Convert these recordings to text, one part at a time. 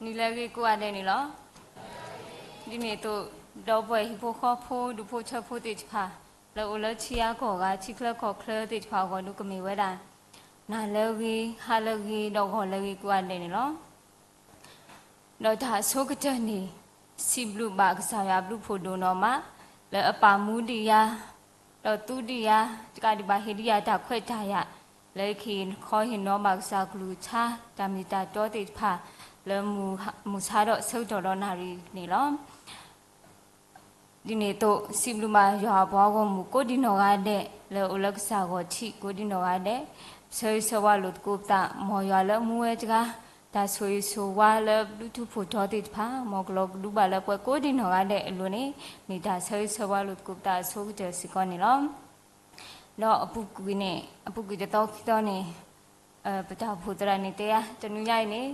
နံၤလၢအဂ့ၤကိးဂၤဒဲးန့ၣ်လီၤ. ဒ်န့ၣ်အသိး, ဒီပုၢ်ဝဲၢ်ဟံၣ်ဖိဃီဖိ ဒူဖိထၢဖိသ့ၣ်တဖၣ် လၢအိၣ်လၢထံဂၤကီၢ်ဂၤ ထံချၢကီၢ်ချၢသ့ၣ်တဖၣ်အဂီၢ်ဒုးကမ့ၢ်ဝဲဒၣ် နၤလၢအဂ့ၤ ဟါလၢအဂ့ၤ ဒီးဂီၤလၢအဂ့ၤကိးဂၤဒဲးန့ၣ်လီၤ. ဒီးတၢ်အဆိကတၢၢ်န့ၣ်, စံးဘျုးဘၣ်ကစၢ်ယွၤအဘျုးဖှိၣ်ဒိၣ်နီၢ်မး, လၢအပာ်မူဒံးယၤ, ဒီးသူဒံးယၤ, တကးဒံးဘၣ်ဟ့ၣ်ဒံးယၤတၢ်ခွဲးတၢ်ယာ်, လၢယကဟ့ၣ်ခီဟ့ၣ်နီၤဘၣ်ကစၢ်ကလုၢ်ကထါ တၢ်မ့ၢ်တၢ်တီသ့ၣ်တဖၣ် လၢမုၢ်ဆါဒီးဆၢကတီၢ်ဒီးနၣ်ရံၣ်န့ၣ်လီၤ. ဒ်န့ၣ်အသိး, စံးဘျုးဘၣ်ယွၤအပှၤဂီၢ်မုၢ်ကိးဒံနီၢ်ဂၤဒဲး လၢအိၣ်လၢကစၢ်ဂီၢ်ထံးကိးဒံနီၢ်ဂၤဒဲး, ဆၢဂ့ၤဆၢဝါလိာ်သကိးပသး မ်ယွၤလၢအမူဝဲတဂၤ, တၢ်ဆိၣ်ဂ့ၤဆိၣ်ဝါလၢဘျုးထူဖိထီသ့ၣ်တဖၣ် မ်ကလီၤကဒုဘၣ်လၢပှၤကိးဒံနီၢ်ဂၤဒဲးအလိၤန့ၣ်, မ့ၢ်တၢ်ဆၢဂ့ၤဆၢဝါလိာ်သကိးပသးအဆိကတၢၢ်စ့ၢ်ကီးန့ၣ်လီၤ. ဒီးအပူၤကွံာ်န့ၣ်, အပူၤကွံာ်တသီခံသီန့ၣ်, ပတၢ်အိၣ်ဖှိၣ်သရၣ်န့ၣ်တဲယၤ, တနွံညါအံၤန့ၣ်,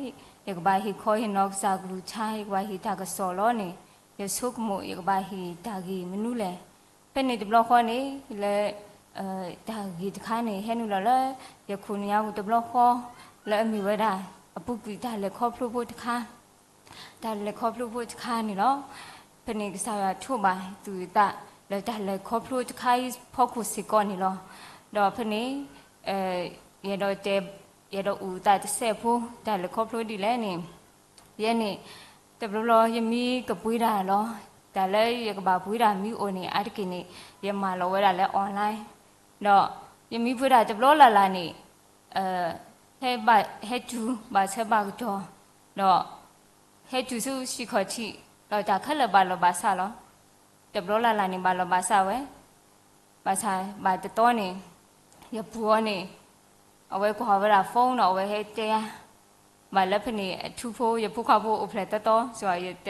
ယကဘၣ်ဟ့ၣ်ခီဟ့ၣ်နီၤကစၢ်ကလုၢ်ကထါ ယကဘၣ်ဟ့ၣ်တၢ်ကစီၣ်လီၤန့ၣ်, ယဆိကမိၣ်ယကဘၣ်ဟ့ၣ်တၢ်ဂ့ၢ်မနုၤလဲၣ်. ဖဲန့ၣ်တဘျီဃီန့ၣ်, လၢ တၢ်ဂ့ၢ်တခါန့ၣ် ဟဲနုာ်လီၤလၢ ယခိၣ်နူာ်ညါပူၤတဘျီဃီ, လၢအမ့ၢ်ဝဲဒၣ် အပူၤကွံာ်တၢ်လဲၤခီဖျိဖိတခါ တၢ်လဲၤခီဖျိဖိတခါန့ၣ်လီၤ. ဖဲန့ၣ်ကစၢ်ယွၤထိးဘၣ်သူၣ်အသး လၢတၢ်လဲၤခီဖျိတခါအံၤဖီခိၣ်စ့ၢ်ကီးန့ၣ်လီၤ. ဒီးဖဲန့ၣ် ယဲဒိးတဲ, ယဲဒိးအုၣ်အသးတစဲးဖိ တၢ်လဲၤခီဖျိဒ်လဲၣ်န့ၣ်, ယဲန့ၣ် တဘျီဘျီယမ့ၢ်ကပှ့ၤတၢ်လီၤ, တၢ်လၢယကဘၣ်ပှ့ၤတၢ်မ့ၢ်အိၣ်န့ၣ် အါတက့ၢ်န့ၣ် ယမၤလီၤဝဲဒၣ်လၢ online, ဒီးယမ့ၢ်ပှ့ၤတၢ်တဘျီလၢ်လၢ်န့ၣ် ဟဲဘၣ်, ဟဲတုၤဘၣ်ဆၢဘၣ်ကတီၢ်, ဒီးဟဲတုၤဆူဟံၣ်ခီၣ်ထံး, ဒီးတၢ်ခဲလၢာ်ဘၣ်လီၤဘၣ်စးလီၤ. တဘျီလၢ်လၢ်န့ၣ် ဘၣ်လီၤဘၣ်စးဝဲ, ဘၣ်ဆၣ်ဘၣ်တတီန့ၣ်, ယပုၢ်အီၤန့ၣ်, အဝဲကွၢ်ဝဲဒၣ် phone ဒီးအဝဲဟဲတဲယၤ, ဘၣ်လၢဖဲန့ၣ် အထူဖိ ယဖိခွါဖိအိၣ်ဖျဲၣ်တီတီ, ယတ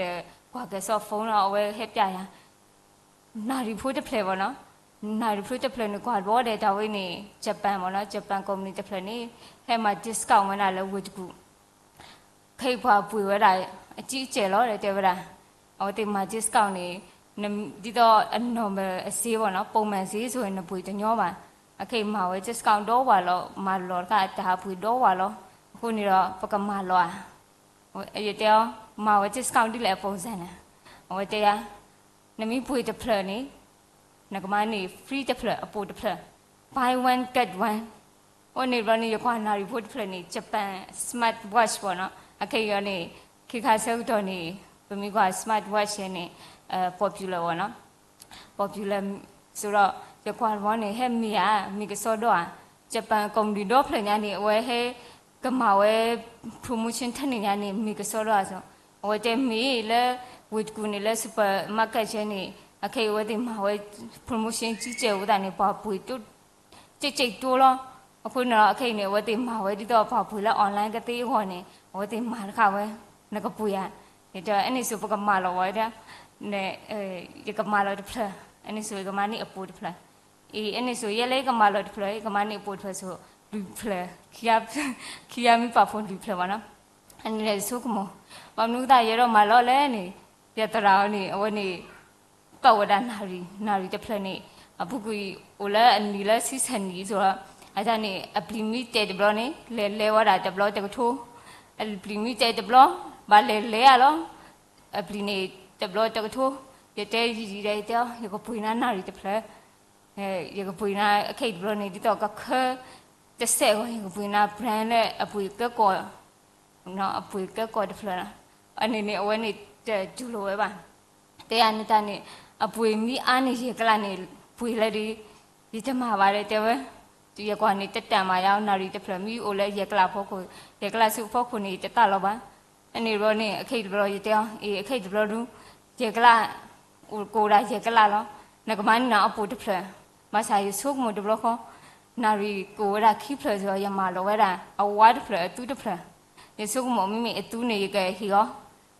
ကွၢ်ကဲၤစီၤ phone ဒီးအဝဲဟဲပျဲယၤ နၣ်ရံၣ်ဖိတဖျၢၣ်ဘၣ်နီၤ, နၣ်ရံၣ်ဖိတဖျၢၣ်န့ၣ် ကွၢ်ဘျီဒဲးတၢ်ဝဲန့ၣ် Japan ဘၣ်နီၤ, Japan company တဖျၢၣ်န့ၣ် ဟဲမၤ discount ဝဲဒၣ်လၢဝ့ၢ်တကူၣ်, ခဲအံၤပှၤပှ့ၤဝဲဒၣ် အကံအကဲလီၤ တဲဝဲဒၣ်, အဝဲသ့ၣ်မၤ discount န့ၣ် ဒ်သိးအ normal အစ့ဘၣ်နီၤ, ပိာ်မၣ်စ့ဆိၣ်နပှ့ၤတညီဘၣ်, အခဲအံၤမၤဝဲ discount ဒီဝၢ်လီၤ, မၤလီၤတခါတၢ်ဟးပှ့ၤဒီဝၢ်လီၤ, အဃိန့ၣ်ဒီး ပကမၤလီၤဧါ, ယတဲအီၤ, မၤဝဲ discount ဒ်လဲၣ်အပိာ်စၢ်န့ၣ်, အဝဲတဲယၤ နမ့ၢ်ပှ့ၤတဖျၢၣ်န့ၣ် နကမၤန့ၢ် free တဖျၢၣ် အပိာ်တဖျၢၣ်, buy one get one, အဃိန့ၣ်ဘျီန့ၣ် ယကွၢ်နၣ်ရံၣ်ဖိတဖျၢၣ်န့ၣ် Japan smart watch ဘၣ်နီၤ, အခဲအံၤန့ၣ် ခဲခါဆၢကတီၢ်န့ၣ် ပမ့ၢ်ကွၢ် smart watch န့ၣ် popular ဘၣ်နီၤ, popular စ့ၢ်ဒီး ယကွၢ်တဘျီန့ၣ် ဟဲမ့ၢ်ဧါ, မ့ၢ်ကစီဒီဧါ, Japan company ဒီဖျၢၣ်ညါန့ၣ် အဝဲဟဲကမၤဝဲ promotion ထဲန့ၣ်ညါန့ၣ် မ့ၢ်ကစီဒီဧါစ့ၢ်, အဝဲတဲမ့ၢ်လၢ ဝ့ၢ်တကူၣ်န့ၣ် လၢ supermarket ဆဲန့ၣ် အခဲအံၤအဝဲသ့ၣ်မၤဝဲ promotion ကံကဲဝဲသးန့ၣ် ပှၤပှ့ၤ ကံကဲကၠိလီၤ, အဃိန့ၣ်ဒီး အခဲအံၤန့ၣ် အဝဲသ့ၣ်မၤဝဲဒ်သိးပှၤပှ့ၤလၢ online ကသ့အဂီၢ်န့ၣ် အဝဲသ့ၣ်မၤတခါဝဲ, နကပှ့ၤဧါ, ယတဲ အဲန့ၣ်စ့ၢ် ပကမၤလီၤဝဲဒၣ်, ယကမၤလီၤတဖျၢၣ်, အဲန့ၣ်စ့ၢ် ယကမၤန့ၢ်အပိာ်တဖျၢၣ်, အ့ အဲန့ၣ်စ့ၢ် ယဲလၢယကမၤလီၤတဖျၢၣ် ယကမၤန့ၢ်အပိာ်တဖျၢၣ်စ့ၢ် လွံၢ်ဖျၢၣ်, ခံဂၤမ့ၢ်ပာ်ဖှိၣ်လွံၢ်ဖျၢၣ်ဘၣ်နီၤ, အန့ၣ်လဲၣ်ဆိကမိၣ်, ဘၣ်မနုၤသးယအဲၣ်ဒိးမၤလီၤလဲၣ်န့ၣ်, ယသရၣ်အီၤန့ၣ် အဝဲန့ၣ် ပာ်ဝဲဒၣ်နၣ်ရံၣ်, နၣ်ရံၣ်တဖျၢၣ်န့ၣ် အပူၤကွံာ်အိၣ်လၢအနံၣ်လၢဆံဆဲၣ်နံၣ်စ့ၢ်ဒီး အတၢ်န့ၣ် အပျံၤမ့ၢ်တဲာ်တဘျီန့ၣ် လဲၤလဲၤဝဲဒၣ်တဘျီတကထိ, အပျံၤမ့ၢ်တဲာ်တဘျီ ဘၣ်လဲၤလဲၤဧါလီၤ, အပျံၤန့ၣ်တဘျီတကထိ, ယတဲယံာ်ယံာ်ဒီး ယတဲအီၤ ယကပှ့ၤနၤနၣ်ရံၣ်တဖျၢၣ်, ယကပှ့ၤနၤအခဲအံၤတဘျီန့ၣ် ဒ်သိးကခၢတစဲးအဂီၢ် ယကပှ့ၤနၤ brand လၢအပှ့ၤကဲကီၢ် အပှ့ၤကဲကီၢ်တဖျၢၣ်လီၤ, အန့ၣ်န့ၣ် အဝဲန့ၣ်တတူၢ်လိာ်ဝဲဘၣ်, တဲယၤန့ၣ်တၢ်န့ၣ် အပှ့ၤမ့ၢ်အါန့ၢ်ယဲၢ်ကလးန့ၣ် ပှ့ၤလၢဒ်, ယတမၤဘၣ်ဒီးတဲဝဲ, ယကွၢ်န့ၣ် တတၢ်မၤယါအီၤ နၣ်ရံၣ်တဖျၢၣ် မ့ၢ်အိၣ်လၢယဲၢ်ကလးဖီခိၣ်, ယဲၢ်ကလးဆူအဖီခိၣ်န့ၣ် ယတသးလီၤဘၣ်, အန့ၣ်တဘျီန့ၣ် အခဲအံၤတဘျီ ယတဲအီၤ အ့ အခဲအံၤတဘျီဒုး, ယဲၢ်ကလး အိၣ်ကိးဒၣ်ယဲၢ်ကလးလီၤ, နကမၤန့ၢ်နၤအပိာ်တဖျၢၣ်, ဘၣ်ဆၣ်ယဆိကမိၣ်တဘျီဃီ, နၣ်ရံၣ်ကိးဝဲဒၣ်ခံဖျၢၣ်စ့ၢ်ဒီး ယမၤလီၤဝဲဒၣ် အဝါတဖျၢၣ်အသူတဖျၢၣ်, ယဆိကမိၣ်မ့မ့ၢ်အသူန့ၣ် ယကဟ့ၣ်အီၤ,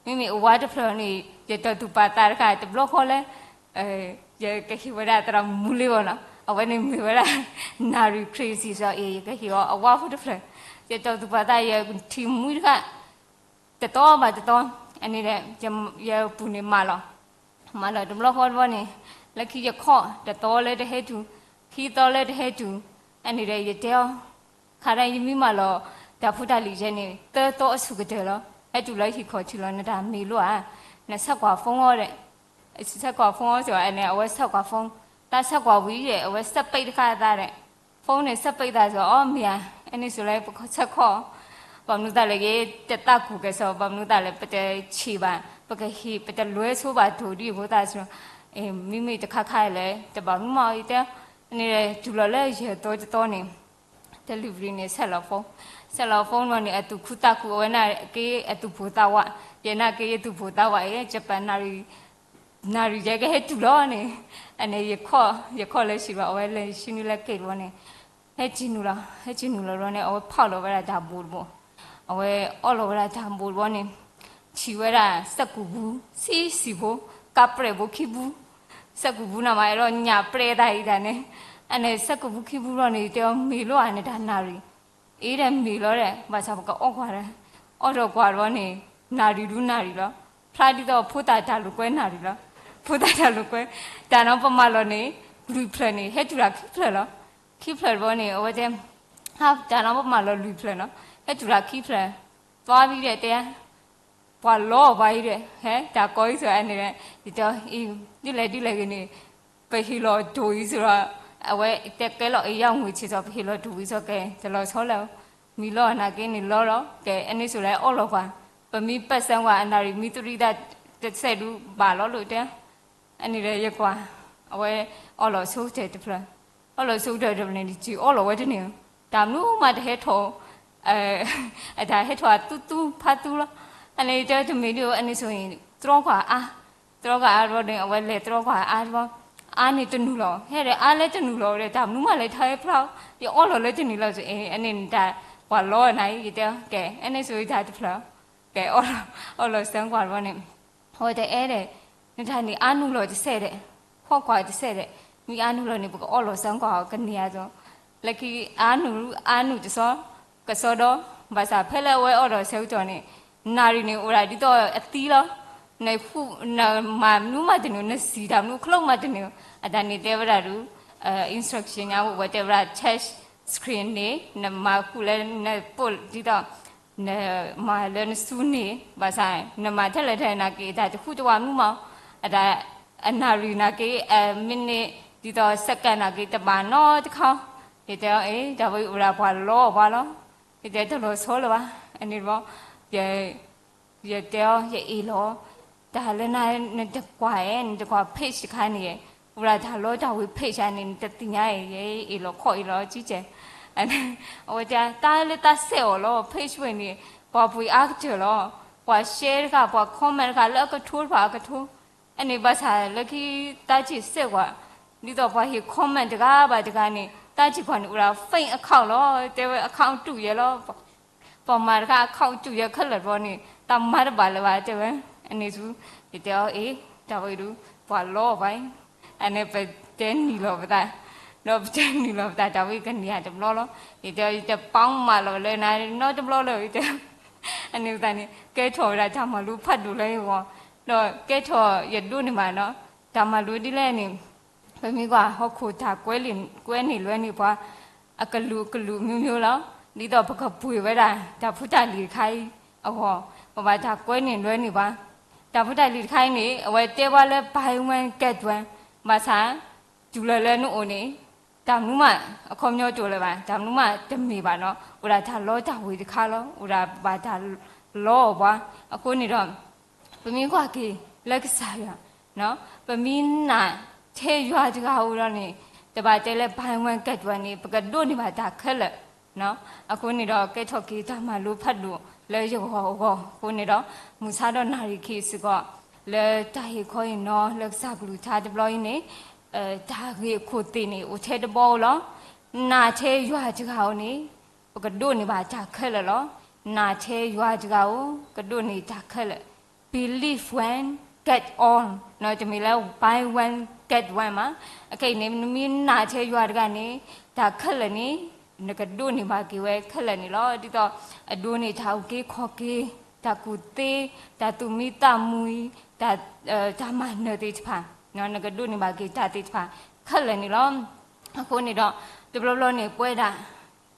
မ့မ့ၢ်အဝါတဖျၢၣ်န့ၣ် ယတီၢ်သူၣ်ပာ်သးတခါ တဘျီဃီလၢ ယကဟ့ၣ်ဝဲဒၣ်သရၣ်မူလ့ဘၣ်နီၤ, အဝဲန့ၣ်မ့ၢ်ဝဲဒၣ် နၣ်ရံၣ် crazy စ့ၢ်ဒီး ယကဟ့ၣ်အီၤအဝါဖိတဖျၢၣ်, ယတီၢ်သူၣ်ပာ်သး ယထံၣ်မှံတခါ တသီဘၣ်တသီ, အန့ၣ်ဒီး ယပုၢ်န့ၣ်မၤလီၤ, မၤလီၤတဘျီဃီတဘျီန့ၣ်, လၢခံယခီၣ်တသီလၢတဟဲတုၤ, ခံသီလၢတဟဲတုၤ, အန့ၣ်ဒီးယတဲအီၤ, ခါဒၣ်ယမ့ၢ်မၤလီၤ တၢ်ဖိတၢ်လံၤယဲန့ၣ် သၢသီအဆူၣ်ကတၢၢ်လီၤ ဟဲတုၤလၢဟံၣ်ခီၣ်ထံးလီၤ နတၢ်မ့ၢ်လိဧါ, နဆဲးကွၢ် phone အီၤဒီး, ဆဲးကွၢ် phone အီၤစ့ၢ်ကီးန့ၣ် အဝဲဆဲးကွၢ် phone, တၢ်ဆဲးကွၢ်ဝံၤဒီး အဝဲစဲးပိတ်တခါအသးဒီး, phone န့ၣ်စဲးပိတ်သးစ့ၢ်ကီး အီ မ့ၢ်ဧါ, အန့ၣ်စ့ၢ်လၢပကဆဲးကွၢ် ဘၣ်မနုၤသးလဲၣ် ယတသးကူၣ်ကဲၣ်ဆိး ဘၣ်မနုၤသးလဲၣ် ပတဆံးဘၣ် ပကဟ့ၣ် ပတလွဲဆိဘၣ်တိၢ်ဒ်အံၤအဃိသတးစ့ၢ်ကီး, မ့မ့ၢ်တခါခါလဲၣ် တဘၣ်မနုၤမးအံၤတဲ, န့ၣ် တုၤလီၤလၢယဲၢ်သီတသီန့ၣ် delivery န့ၣ် ဆဲးလီၤ phone, ဆဲးလီၤ phone လီၤန့ၣ် အသူၣ်ခုသးခုအဝဲနာ်က့အသူၣ်ဖှီၣ်သးဝး, ယနာ်က့ယသူၣ်ဖှီၣ်သးဝးအံၤ ယပာ်နၣ်ရံၣ် နၣ်ရံၣ်ယဲကဟဲတုၤလီၤန့ၣ်, အန့ၣ် ယခီၣ်လၢဆံးဘၣ် အဝဲလဲၤဆံနုၤလၢက့ၣ်တဘျီန့ၣ်, ဟဲက့ၤနုာ်လီၤ ဟဲက့ၤနုာ်လီၤတဘျီန့ၣ် အဝဲဖီၣ်လီၤဝဲဒၣ်တၢ်ဘိၣ်တဘိၣ်, အဝဲအီၣ်လီၤဝဲဒၣ်တၢ်ဘိၣ်တဘျီန့ၣ်, ထံၣ်ဝဲဒၣ်စဲးကူၣ်ဘု ဆံးဆံးဖိ, ကးပြဲၣ်ဖိခံဘု စဲးကူၣ်ဘုန့ၣ်မး အဲၣ်ဒိးညၣ်ပြဲၣ်သးအံၤတၢ်န့ၣ်, အန့ၣ်စဲးကူၣ်ဘုခံဘုလီၤန့ၣ် တဲအီၤမ့ၢ်လီၤဧါန့ၣ်တၢ်နၣ်ရံၣ်, အ့ဒီးမ့ၢ်လီၤဒီး ဘၣ်ဆၣ်ပကအီၣ်ကွၢ်ဒီး, အီၣ်ဒီးကွၢ်တဘျီန့ၣ်, နၣ်ရံၣ်ဒုနၣ်ရံၣ်လီၤ, ဖျါဒ်သိးဖိသၣ်တၢ်လိာ်ကွဲနၣ်ရံၣ်လီၤ, ဖိသၣ်တၢ်လိာ်ကွဲ, တၢ်နီၤပမၤလီၤန့ၣ်, လွံၢ်ဖျၢၣ်န့ၣ် ဟဲတုၤတၢ်ခံဖျၢၣ်လီၤ, ခံဖျၢၣ်တဘျီန့ၣ် အဝဲတဲ, တၢ်နီၤပမၤလီၤလွံၢ်ဖျၢၣ်နီၤ, ဟဲတုၤတၢ်ခံဖျၢၣ်, သွားပြီဒီးတဲ ပှၤလီအီၤပှၤအံၤဒီး ဟဲတၢ်ကိးအံၤစ့ၢ်ကီးန့ၣ်, ယတဲအီၤ အံၤ ဒ်လဲၣ်ဒ်လဲၣ်ဂ့ၤန့ၣ်, ပဟ့ၣ်လီၤတိၢ်အံၤစ့ၢ်ကီး, အဝဲတဲကဲလီၤ အံၤယါငွေချေး စ့ၢ်ကီး ပဟ့ၣ်လီၤတိၢ်ဝံၤစ့ၢ်ကီး တလီၤဆီလၢၤ, မ့ၢ်လီၤနာ်က့န့ၣ်လီၤလီၤ, ကဲ အန့ၣ်စ့ၢ်လၢအီၣ်လီၤကွၢ်, ပမ့ၢ်ပၢၢ်ဆၢကွၢ်အနၣ်ရံၣ်မ့ၢ်တရံးသးတစဲးဒုးဘၣ်လီၤလိာ်တဲ အန့ၣ်ဒီးယကွၢ်, အဝဲအီၣ်လီၤဆိကတၢၢ်တဖျၢၣ်, အီၣ်လီၤဆိကတၢၢ်တဖျၢၣ်န့ၣ် စ့ၢ်အီၣ်လီၤဝဲတန့ၢ်, တၢ်မနုၤမးတဟဲထီၣ်, အတၢ်ဟဲထီၣ်အသူသူဖးသူလီၤ, အန့ၣ်တဲတမ့ၢ်ဒ်အန့ၣ်ဆိၣ်အံၤ တြီကွၢ်အါ, တြီကွၢ်အါတဘျီန့ၣ် အဝဲလဲၤတြီကွၢ်အါတဘျီ, အါန့ၣ်တနုာ်လီၤ, ဟဲဒီးအါလၢတနုာ်လီၤဒီး တၢ်မနုၤမးလဲၤထီၣ်ဟဲဖျါ, ယအီၣ်လီၤလၢတန့ၢ်လီၤ, အ့ အန့ၣ်နတၢ်ပှၤလီနၤအံၤ ယတဲအီၤ ကဲ အန့ၣ်ဆိၣ်အံၤတၢ်တဖျၢၣ်, ကဲ အီၣ်လီၤစၢကွၢ်တဘျီန့ၣ် အဝဲတအဲၣ်ဒီး, နတၢ်န့ၣ်အါနုာ်လီၤတစဲးဒီး, ဖီၣ်ကွၢ်တစဲးဒီး, မ့ၢ်အါနုာ်လီၤန့ၣ် ပကအီၣ်လီၤစၢကွၢ်အီၤကန့ၢ်အသိး, လၢခံအါနုာ် အါနုာ်တစီ, ကစီဒီ, ဘၣ်ဆၣ်ဖဲလၢအဝဲအီၣ်ဒီးဆၢကတီၢ်န့ၣ်, နၣ်ရံၣ်န့ၣ်အိၣ်ဒၣ်ဒ်သိးအသံလီၤ, နဃု, နမၤမနုၤမးတနုာ်, နစံၣ်တၢ်မနုၤ clock မးတနုာ်, အတၢ်န့ၣ်တဲဝဲဒၣ်ဒုး, instruction ညါဝဲတဲဝဲဒၣ် touch screen န့ၣ် နမၤဃုာ်လၢနပိာ်ဒ်သိး နမၤလၢနစုန့ၣ် ဘၣ်ဆၣ် နမၤထဲလဲၣ်ထဲလဲၣ်နာ်က့ တၢ်တဃုတဝးမနုၤမး, အတၢ်အနၣ်ရံၣ်နာ်က့ အ minute ဒ်သိး second နာ်က့ တဘၣ်နီတခါ, ယတဲအီၤ အ့ တၢ်ဝဲအံၤအိၣ်ဒၣ်ပှၤလီအီၤပှၤလီၤ, ယတဲတလီၤဆီလၢၤဘၣ်, အန့ၣ်တဘျီ ယတဲအီၤ ယအ့ၣ်လီၤ, တၢ်လၢနတကွၢ်အဲ နတကွၢ် page တခါန့ၣ်, အိၣ်ဒၣ်တၢ်လီတၢ်ဝ့ၤ page န့ၣ် နတသ့ၣ်ညါအံၤ ယအ့ၣ်လီၤခီၣ်အ့ၣ်လီၤကံကဲ, အဝဲတဲ တၢ်လၢတၢ်စဲးအီၤလီၤ page ဝဲန့ၣ် ပှၤပှ့ၤအါကတၢၢ်လီၤ, ပှၤ share တခါ ပှၤ comment တခါ လၢအကထိတဖၣ်အကထိ, အန့ၣ်ဘၣ်ဆၣ်လၢခံတၢ်စံးစဲးကွၢ်, ဒ်သိးပှၤဟ့ၣ် comment တဂၤဘၣ်တဂၤန့ၣ် တၢ်စံးကွၢ်န့ၣ် အိၣ်ဒၣ် fake account လီၤ, တဲဝဲ account တူၢ်ယဲလီၤ ပှၤမၤတခါ account တူၢ်ယဲခဲလၢာ်တဘျီန့ၣ် တၢ်မၤတဘၣ်လၢၤဘၣ် တဲဝဲ, အန့ၣ်ဆူ ယတဲအီၤ အ့ တၢ်ဝဲအံၤဒုး ပှၤလီအီၤပှၤအံၤ, အန့ၣ်ပတဲနံၤလီၤပသး, ဒီးပတဲနံၤလီၤပသး တၢ်ဝဲအံၤကန့ၢ်ယၤတဘျီလီၤ, ယတဲ ယတပီမးလီၤလၢနၤနီတဘျီလၢၤ ယတဲ, အန့ၣ်ပသးန့ၣ် ကဲထီၣ်ဝဲဒၣ်တၢ်မၤလိဖးဒိၣ်လၢယဂီၢ်, ဒီးကဲထီၣ်ယဒိးန့ၢ်ဘၣ်နီၤ, တၢ်မၤလိဒ်လဲၣ်န့ၣ် ပမ့ၢ်ကွၢ်ဟီၣ်ခိၣ်တၢ်ကွဲန့ၢ်လွဲန့ၢ်ပှၤ အကလုာ်ကလုာ် မျိုးမျိုး လီၤ. ဒ်သိးပကပှ့ၤဝဲဒၣ် တၢ်ဖိတၢ်လံၤတခါအံၤအဂီၢ် ပဘၣ်တၢ်ကွဲန့ၢ်လွဲန့ၢ်ပှၤ. တၢ်ဖိတၢ်လံၤတခါအံၤန့ၣ် အဝဲတဲပှၤလၢ buy one get one ဘၣ်ဆၣ် တုၤလၢလၢနအိၣ်န့ၣ် တၢ်မနုၤမး အခီပညီတအိၣ်လၢၤဘၣ်, တၢ်မနုၤမးတမ့ၢ်ဘၣ်နီၤ, အိၣ်ဒၣ်တၢ်လီတၢ်ဝ့ၤတခါလီၤ, အိၣ်ဒၣ်ဘၣ်တၢ်လီအီၤပှၤ. အဃိန့ၣ်ဒီး ပမ့ၢ်ကွၢ်က့ၤလၢကစၢ်ယွၤ ပမ့ၢ်နာ်ထဲယွၤတဂၤဧိၤဒီးန့ၣ် တဘၣ်တဲလၢ buy one get one န့ၣ် ပကဒိးန့ၢ်ဘၣ်တၢ်ခဲလၢာ်. အဃိန့ၣ်ဒီး ကဲထီၣ်က့ၤတၢ်မၤလိဖးဒိၣ်လၢယဂီၢ်အဂီၢ်အဃိန့ၣ်ဒီး မုၢ်ဆါဒီးနၣ်ရံၣ်ခံစ့ၢ်ကီး လၢတၢ်ဟ့ၣ်ခီအံၤနီၤ လၢကစၢ်ကလုၢ်ကထါတဘျီအံၤန့ၣ် တၢ်ဂ့ၢ်အခိၣ်သ့ၣ်န့ၣ် အိၣ်ထဲတဘီဧိၤလီၤ. နာ်ထဲယွၤတဂၤဧိၤန့ၣ် ပကဒိးန့ၢ်ဘၣ်တၢ်ခဲလၢာ်လီၤ. နာ်ထဲယွၤတဂၤဧိၤ ကဒိးန့ၢ်တၢ်ခဲလၢာ် believe one get all နီၤ, တမ့ၢ်လၢ buy one get one မး. အခဲအံၤန့ၣ် နမ့ၢ်နာ်ထဲယွၤတဂၤန့ၣ် တၢ်ခဲလၢာ်န့ၣ် နကဒိးန့ၢ်ဘၣ်က့ၤဝဲခဲလၢာ်န့ၣ်လီၤ. ဒ်သိး အဒိးန့ၢ်တၢ်အုၣ်က့ၤခီၣ်က့ၤ, တၢ်ကူၣ်သ့, တၢ်သူၣ်မံသးမုာ်, တၢ်, တၢ်မၤနၢၤသ့ၣ်တဖၣ်, နကဒိးန့ၢ်ဘၣ်က့ၤတၢ်သ့ၣ်တဖၣ်ခဲလၢာ်န့ၣ်လီၤ. အဃိန့ၣ်ဒီး တဘျီဘျီန့ၣ် ပဝဲဒၣ်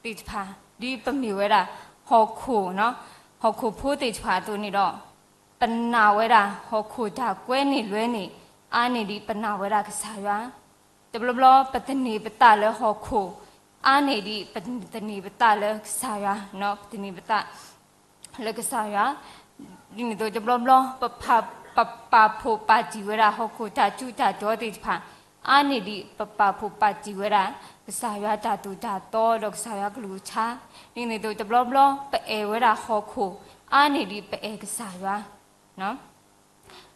သ့ၣ်တဖၣ် ဒ်ပမ့ၢ်ဝဲဒၣ် ဟီၣ်ခိၣ်နီၤ, ဟီၣ်ခိၣ်ဖိသ့ၣ်တဖၣ်အသိးန့ၣ်ဒီး ပနာ်ဝဲဒၣ်ဟီၣ်ခိၣ်တၢ်ကွဲန့ၢ်လွဲန့ၢ် အါန့ၢ်ဒံးပနာ်ဝဲဒၣ်ကစၢ်ယွၤ. တဘျီဘျီ ပသန့ၤပသးလၢဟီၣ်ခိၣ် အါန့ၢ်ဒံးပသန့ၤပသးလၢကစၢ်ယွၤ, ပသန့ၤပသး လၢကစၢ်ယွၤ. ဒ်န့ၣ်အသိးတဘျီဘျီ ပ ပပာ်ဖှိၣ်ပာ်တံၢ်ဝဲဒၣ်ဟီၣ်ခိၣ်တၢ်ထူးတၢ်တီၤသ့ၣ်တဖၣ် အါန့ၢ်ဒံးပပာ်ဖှိၣ်ပာ်တံၢ်ဝဲဒၣ် ကစၢ်ယွၤတၢ်သိၣ်တၢ်သီဒီးကစၢ်ယွၤကလုၢ်ကထါ. ဒ်န့ၣ်အသိးတဘျီဘျီ ပအဲၣ်ဝဲဒၣ်ဟီၣ်ခိၣ် အါန့ၢ်ဒံးပအဲၣ်ကစၢ်ယွၤ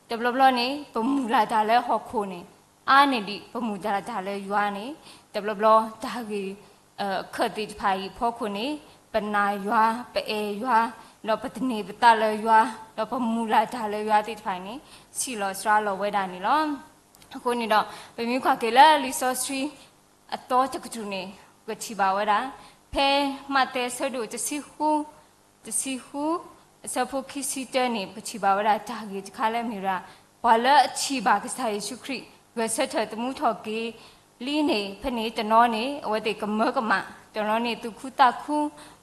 တဘျီဘျီန့ၣ် ပမုၢ်လၢ်တၢ်လၢဟီၣ်ခိၣ်န့ၣ် အါန့ၢ်ဒံးပမုၢ်လၢ်တၢ်လၢယွၤန့ၣ် တဘျီဘျီတၢ်ဂ့ၢ် အခၢၣ်သ့ၣ်တဖၣ်အံၤအဖီခိၣ်န့ၣ် ပနာ်ယွၤ ပအဲၣ်ယွၤ ဒီးပသန့ၤပသးလၢယွၤ ဒီးပမုၢ်လၢ်တၢ်လၢယွၤသ့ၣ်တဖၣ်န့ၣ် ဆံးလီၤစှၤလီၤဝဲဒၣ်န့ၣ်လီၤ. အဃိန့ၣ်ဒီး ပမ့ၢ်ကွၢ်က့ၤလၢလံာ်စီဆှံ အသီတကတြူၢ်န့ၣ် ပကထံၣ်ဘၣ်ဝဲဒၣ် ဖဲမးသဲအဆၢဒိၣ်တဆံဃု တဆံဃု အဆၢဖိခံဆံတၢန့ၣ် ပကထံၣ်ဘၣ်ဝဲဒၣ်တၢ်ဂ့ၢ်တခါလၢအမ့ၢ်ဝဲဒၣ် ပှၤလၢအထံၣ်ဘၣ်ကစၢ်ယ့ၣ်ၡူးခရံာ် ဂဲၤဆၢထၢၣ်သမူထီၣ်က့ၤလံန့ၣ် ဖဲန့ၣ်တနီၤန့ၣ် အဝဲသ့ၣ်ကမၢကမၣ်, တနီၤန့ၣ်သူၣ်ခုသးခု,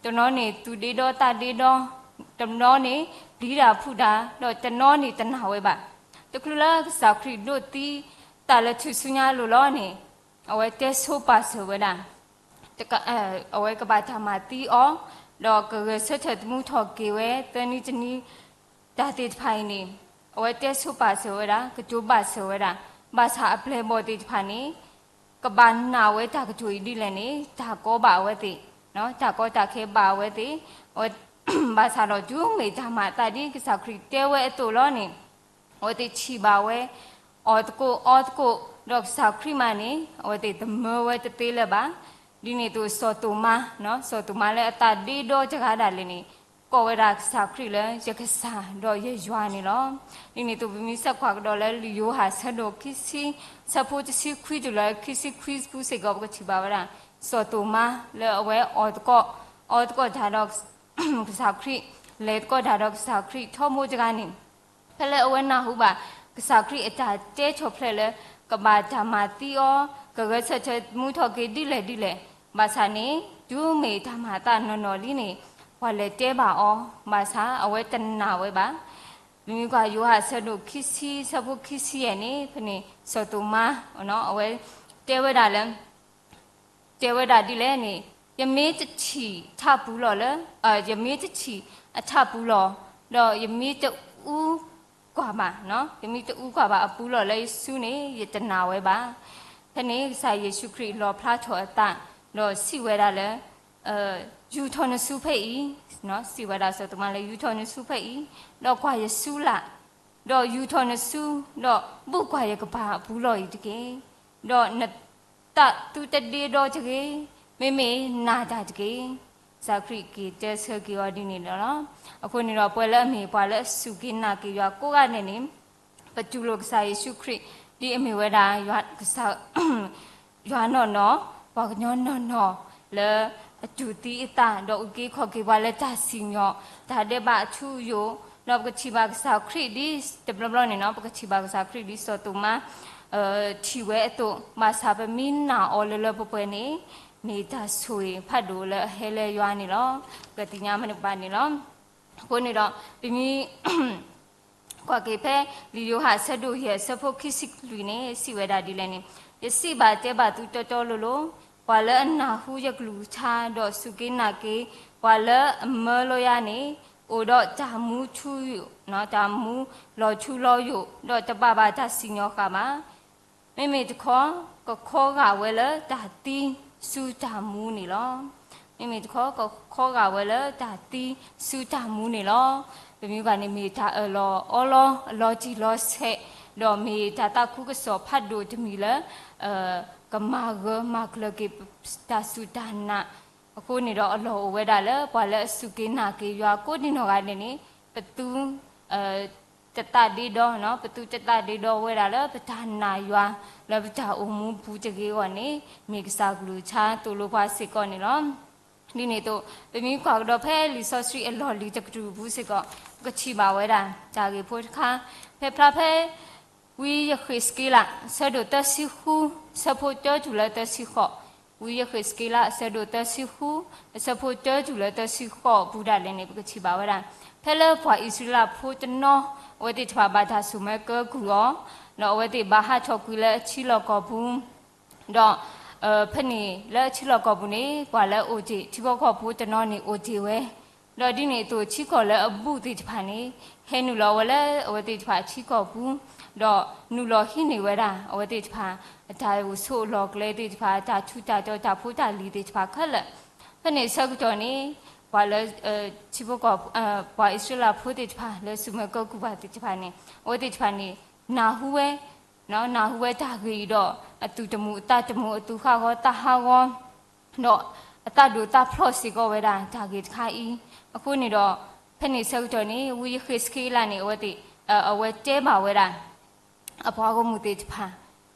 တနီၤန့ၣ်သူၣ်ဒ့ဒီသးဒ့ဒီ, တနီၤန့ၣ်ပျံၤတၢ်ဖုးတၢ်, ဒီးတနီၤန့ၣ်တနာ်ဝဲဘၣ်. တချုးလၢကစၢ်ခရံာ်ဒိးသံသးလၢထူၣ်စုညါအလိၤလီၤန့ၣ် အဝဲတဲဆိပာ်စၢၤဝဲဒၣ် အဝဲကဘၣ်တၢ်မၤသံအီၤ, ဒီးကဂဲၤဆၢထၢၣ်သမူထီၣ်က့ၤဝဲသၢနံၤတနံၤ, တၢ်သ့ၣ်တဖၣ်အံၤန့ၣ် အဝဲတဲဆိပာ်စၢၤဝဲဒၣ် ကတိၤဘၣ်စၢၤဝဲဒၣ်, ဘၣ်ဆၣ်အပျဲၢ်အဘီၣ်သ့ၣ်တဖၣ်န့ၣ် ကဘၣ်နာ်ဝဲတၢ်ကတိၤအံၤဒ်လဲၣ်န့ၣ် တၢ်ကီဘၣ်အဝဲသ့ၣ်, တၢ်ကီတၢ်ခဲဘၣ်အဝဲသ့ၣ်, အဝဲ ဘၣ်ဆၣ်ဒီးတုၤမ့ၢ်တၢ်မၤအသးဒ်ကစၢ်ခရံာ်တဲဝဲအသိးလီၤန့ၣ် အဝဲသ့ၣ်ထံၣ်ဘၣ်ဝဲ အီၣ်သကိးအီသကိး, ဒီးကစၢ်ခရံာ်မးန့ၣ် အဝဲသ့ၣ်သမၢဝဲတသ့လၢၤဘၣ်. ဒ်န့ၣ်အသိးစီၤသိၤမါ, စီၤသိၤမါလၢအသးဒ့ဒီတဂၤဒၣ်လဲာ်န့ၣ် ကိးဝဲဒၣ်ကစၢ်ခရံာ်လၢယကစၢ်ဒီးယယွၤန့ၣ်လီၤ. ဒ်န့ၣ်အသိးပမ့ၢ်ဆဲးကွၢ်ကဒီးလၢလံာ်ယိၤဟၣ်ဆၢဒိၣ်ခံဆံ, ဆၢဖိတဆံခွံတုၤလၢခံဆံခွံပူၤစ့ၢ်ကီး ပကထံၣ်ဘၣ်ဝဲဒၣ် စီၤသိၤမါလၢအဝဲအီၣ်သကိး, အီသကိးတၢ်ဒီး ကစၢ်ခရံာ်, လဲၤသကိးတၢ်ဒီးကစၢ်ခရံာ်ထီဘိတဂၤန့ၣ် ဖဲလၢအဝဲနၢ်ဟူဘၣ် ကစၢ်ခရံာ်အတၢ်တဲဆီၣ်ဖျဲးလၢ ကဘၣ်တၢ်မၤသံအီၤ, ကဂဲၤဆၢထၢၣ်သမူထီၣ်က့ၤဒ်လဲၣ်ဒ်လဲၣ်, ဘၣ်ဆၣ်န့ၣ် တုၤမ့ၢ်တၢ်မၤအသးနီၢ်နီၢ်လံန့ၣ် ပှၤလဲၤတဲဘၣ်အီၤ, ဘၣ်ဆၣ်အဝဲတနာ်ဝဲဘၣ်. ပမ့ၢ်ကွၢ်ယိၤဟၣ်ဆၢဒိၣ်ခံဆံ ဆၢဖိခံဆံယဲၢ်န့ၣ် ဖဲန့ၣ်စီၤသိၤမါ အဝဲတဲဝဲဒၣ်လၢ တဲဝဲဒၣ်ဒ်လဲၣ်န့ၣ် ယမ့ၢ်တထံၣ်ထးပူၤလီၢ်လၢ, ယမ့ၢ်တထံၣ်အထးပူၤလီၢ်, ဒီးယမ့ၢ်တအူကွၢ်ဘၣ်, ယမ့ၢ်တအူကွၢ်ဘၣ်အပူၤလီၢ်လၢယစုန့ၣ် ယတနာ်ဝဲဘၣ်. ဖဲန့ၣ်ကစၢ်ယ့ၣ်ၡူးခရံာ်လီၣ်ဖျါထီၣ်အသး ဒီးစံးဝဲဒၣ်လၢ ယူာ်ထီၣ်နစုဖဲအံၤ, စံးဝဲဒၣ်စီၤသိၤမါလၢ ယူာ်ထီၣ်နစုဖဲအံၤ, ဒီးကွၢ်ယစုလၢ်, ဒီးယူာ်ထီၣ်နစု, ဒီးဘူၣ်ကွၢ်ယကပၤအပူၤလီၢ်အံၤတက့ၢ်. ဒီးနသးသူတဒ့ဒီတဂ့ၤ, မ့မ့ၢ်နာ်တၢ်တက့ၢ်. ကစၢ်ခရံာ်က့ၤတဲဆၢက့ၤအီၤဒ်န့ၣ်လီၤ. အဃိန့ၣ်ဒီး ပဝဲလၢအမ့ၢ်ပှၤလၢအစူၢ်က့ၤနာ်က့ၤယွၤကိးဂၤဒဲးန့ၣ် ပတူၢ်လိာ်ကစၢ်ယ့ၣ်ၡူးခရံာ် ဒ်အမ့ၢ်ဝဲဒၣ် ယွၤနီၢ်နီၢ်, ပှၤကညီနီၢ်နီၢ် လၢအတူၢ်သံအသး ဒီးအုၣ်က့ၤခီၣ်က့ၤပှၤလၢတၢ်စံၣ်ညီၣ်, တၢ်ဒဲးဘးအထူအယိာ်, ဒီးပကထံၣ်ဘၣ်ကစၢ်ခရံာ်ဒ် တဘျီဘျီန့ၣ်နီၤ ပကထံၣ်ဘၣ်ကစၢ်ခရံာ်ဒ်စီၤသိၤမါ ထံၣ်ဝဲအသိး, ဘၣ်ဆၣ်ပမ့ၢ်နာ်အီၤလၢလၢပှဲၤပှဲၤန့ၣ် မ့ၢ်တၢ်ဆိၣ်ဂ့ၤဖးဒိၣ်လၢအဟဲလၢယွၤန့ၣ်လီၤ. ပသ့ၣ်ညါမ့ၢ်တဘၣ်န့ၣ်လီၤ. အဃိန့ၣ်ဒီး ပမ့ၢ် ကွၢ်က့ၤဖဲ လံာ်ယိၤဟၣ်အဆၢဒိၣ်ယဲၢ် အဆၢဖိခံဆံလွံၢ်န့ၣ် စံးဝဲဒၣ်ဒ်လဲၣ်န့ၣ်, ယစံးဘၣ်တဲဘၣ်သုတီတီလိၤလိၤ, ပှၤလၢအနၢ်ဟူယကလုၢ်ကထါ ဒီးစူၢ်က့ၤနာ်က့ၤ ပှၤလၢအမၢလီယၤန့ၣ် အိၣ်ဒီးတၢ်မူထူ, တၢ်မူလီၤထူလီၤယိာ်, ဒီးတဘၣ်ဘၣ်တၢ်စံၣ်ညီၣ်ဃာ်ဘၣ် မ့မ့ၢ်တခီ ကခီဂာ်ဝဲလၢတၢ်သံဆူတၢ်မူန့ၣ်လီၤ. မ့မ့ၢ်တခီ ကခီဂာ်ဝဲလၢတၢ်သံဆူတၢ်မူန့ၣ်လီၤ. ပမ့ၢ်ကွၢ်န့ၣ် မ့ၢ်တၢ်အၢၣ်လီၤအီလီၤ အလီၤတံၢ်လီၤဆဲး, ဒီးမ့ၢ်တၢ်သးခုကစီၣ်ဖးဒိၣ်တမံၤလၢ ကမၤဂၢၢ်မၤကျၢၤက့ၤတၢ်စူၢ်တၢ်နာ်, အဃိန့ၣ်ဒီးအလီၢ်အိၣ်ဝဲဒၣ်လၢ ပှၤလၢအစူၢ်က့ၤနာ်က့ၤယွၤကိးဒံနီၢ်ဂၤဒဲးန့ၣ် ပသူ တသးဒ့ဒီ, ပသူတသးဒ့ဒီဝဲဒၣ်လၢပတၢ်နာ်ယွၤ လၢပတၢ်အိၣ်မူပူၤတဂ့ၤအဂီၢ်န့ၣ် မ့ၢ်ကစၢ်ကလုၢ်ကထါသိၣ်လိပှၤစ့ၢ်ကီးန့ၣ်လီၤ. ဒ်န့ၣ်အသိး ပမ့ၢ်ကွၢ်ကဒီးဖဲလံာ်စီဆှံအလီၢ်လံၤတကတြူၢ်ပူၤစ့ၢ်ကီး ပကထံၣ်ဘၣ်ဝဲဒၣ် တၢ်ဂ့ၢ်ဖိတခါ ဖဲဖျါဖဲ ဝံယဃ့းစက့လး ဆၢဒိၣ်သၢဆံဃု ဆၢဖိတၢတုၤလၢသၢဆံဃိး ဝံယဃ့းစက့လးအဆၢဒိၣ်သၢဆံဃု, အဆၢဖိတၢတုၤလၢသၢဆံဃိးပူၤဒၣ်လဲာ်န့ၣ် ပကထံၣ်ဘၣ်ဝဲဒၣ်, ဖဲလၢပှၤအံၣ်စရ့လးဖိတနီၤ အဝဲသ့ၣ်တဖၣ်ဘၣ်တၢ်စိာ်မၢကၢကုၢ်အီၤ, ဒီးအဝဲသ့ၣ်ဘၣ်ဟးထီၣ်ကွံာ်လၢအထံလီၢ်ကီၢ်ပူၤ, ဒီး ဖဲန့ၣ်လၢအထံလီၢ်ကီၢ်ပူၤန့ၣ် ပှၤလၢအအိၣ်တ့ၢ်ထံဖိကီၢ်ဖိတနီၤန့ၣ်အိၣ်တ့ၢ်ဝဲ, ဒီးဒ်န့ၣ်အသိးထံကီၢ်လၢအဘူးသ့ၣ်တဖၣ်န့ၣ် ဟဲနုာ်လီၤဝဲလၢအဝဲသ့ၣ်တဖၣ်အထံကီၢ်ပူၤ, ဒီးနုာ်လီၤဟံးန့ၢ်ဝဲဒၣ် အဝဲသ့ၣ်တဖၣ် အတၢ်အိၣ်ဆိးအလီၢ်အကျဲသ့ၣ်တဖၣ် အတၢ်ထူးတၢ်တီၤတၢ်ဖိတၢ်လံၤသ့ၣ်တဖၣ်ခဲလၢာ်, ဖဲန့ၣ်အဆၢကတီၢ်န့ၣ် ပှၤလၢ ထံဖိကီၢ် ပှၤအံၣ်စရ့လးဖိသ့ၣ်တဖၣ်လၢစိာ်မၢကၢကုၢ်ပှၤသ့ၣ်တဖၣ်န့ၣ် အဝဲသ့ၣ်တဖၣ်န့ၣ် နၢ်ဟူဝဲ နၢ်ဟူဝဲတၢ်ဂ့ၢ်အံၤဒီး အသူၣ်တမုာ်အသးတမုာ် အသူၣ်ဟးဂီၤသးဟးဂီၤ ဒီးအသးဒိၣ်သးဖျိးစ့ၢ်ကီးဝဲဒၣ်တၢ်ဂ့ၢ်တခါအံၤ, အဃိန့ၣ်ဒီး ဖဲန့ၣ်ဆၢကတီၢ်န့ၣ် ဝံယဃ့းစက့လးန့ၣ် အဝဲသ့ၣ် အဝဲတဲဘၣ်ဝဲဒၣ် အပှၤဂီၢ်မုၢ်သ့ၣ်တဖၣ်